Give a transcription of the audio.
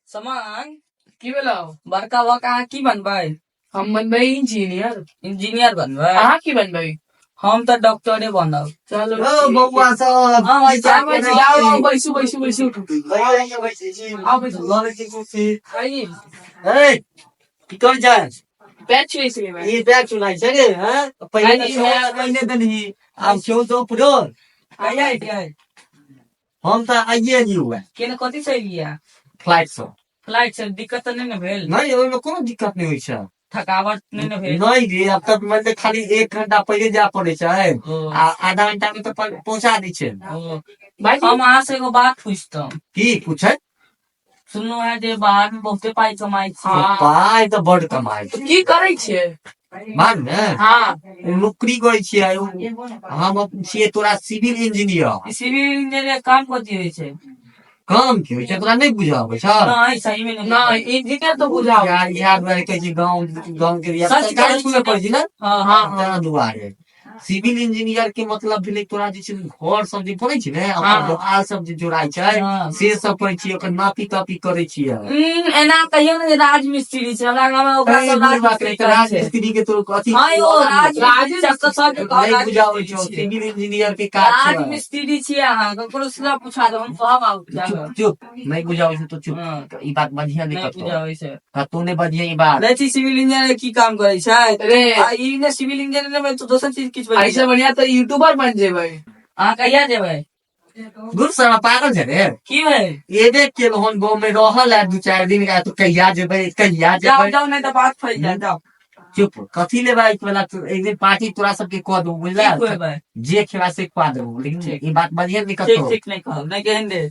सामान की भेलौ? बड़का भऽ कऽ अहाँ की बनबै? हम बनबै इंजीनियर। इंजीनियर बनबै? अहाँ की बनबै? हम तऽ डॉक्टरे बनब। चलो। ओ बौआ सब। हँ भाई साहब। आबै छी, आउ आउ, बैसू बैसू बैसू। आउ बैसू। लऽ लै छी कुर्सी। आई। ए, की करै छै? बैच छुए छलै भाई। ई बैग चुनाइ छै रे? हैं, पहिले तऽ आई। छओ महीने देलही, आब छौ तो पुरो। कहिया एलियै? हम तऽ आइए एलियौ हे। केना, कथी से एलियै? फ्लाइट सँ। फ्लाइट से दिक्कत तऽ नहि ने भेल? नहि, ओहिमे कोनो दिक्कत नहि होइ छै। थकावट नहि ने भेल? नहि रे, अब तक मतलब खाली 1 घंटा पहिले जाय पड़ै छै ओ। आ आधा घंटा मे तऽ पहुंचा दै छै। ओ। भाई। हम अहाँ से एगो बात पूछतहुँ। की पूछै? सुनलहुँ है जे बाहर में बहुते पाई कमाई छी। हाँ। पाइ तऽ बड कमाइ छै। की करै छियै? मान ने। हाँ। नौकरी करै छियै। हम छियै तोरा सिविल इंजीनियर। सिविल इंजीनियर काम कथी होइ छै? काम की होइ छै, तोरा नहि बुझऽ अबै छौ? नहीं, सही में नहीं। नहीं, इंजीनियर तो बुझाओ। यार, इएह दुआरे कहै छी, गाँव गाँव के सच सरकारी कहै स्कूल मे छी। पढ़ै छी ने? हाँ। हाँ। ताहि दुआरे सिविल इंजीनियर के मतलब भेलै तोरा जे छै घर सब जे बनै छै ने, अपन देवाल सब जे जोड़ाइ छै, से सब करै छियै, ओकर नापी तापी करै छियै। एना कहियौ ने जे राजमिस्त्री छै। हमरा गाँव में ओकरा सब राजमिस्त्री कहै छै। राजमिस्त्री के तो अथी। हाँ यौ, राजमिस्त्री सब सबके कहत। नहि बुझाबै राजमिस्त्री छौ। छियै। सिविल इंजीनियर के काज छै। राजमिस्त्री छियै अहाँ, ककरो से पूछा देब, हम कहब आउ। चुप चुप, नहि बुझाबै छौ तो चुप। ई बात बढ़िया नहि नहि कतौ बुझाबै छै। कतौ नहि बढ़िया ई बात। नहि छी, सिविल इंजीनियर की काम करै छै? रे। आ ई ने सिविल इंजीनियर में तो दोसर चीज किछु बनि ऐसे बढ़िया तो यूट्यूबर बन जेबै। अहाँ कहिया जेबै? गुरु साला पागल छै रे। की भेल? एबे केलहुन, गाँव में रहल है 2-4 दिन का, तो कहिया जेबै, कहिया जाओ। जेबै? जाओ, नहीं तो बात फैल जाए, जाओ। चुप, कथी लेबै? वाला एक दिन पार्टी तोरा सबके कऽ देबो, की बुझला? खुएबै? जे खेबा से खुआ देबो, लेकिन ठीक। ई बात बढ़िया नहीं ठीक। कतौ। ठीक, नहीं कहब, नहीं केहन दे।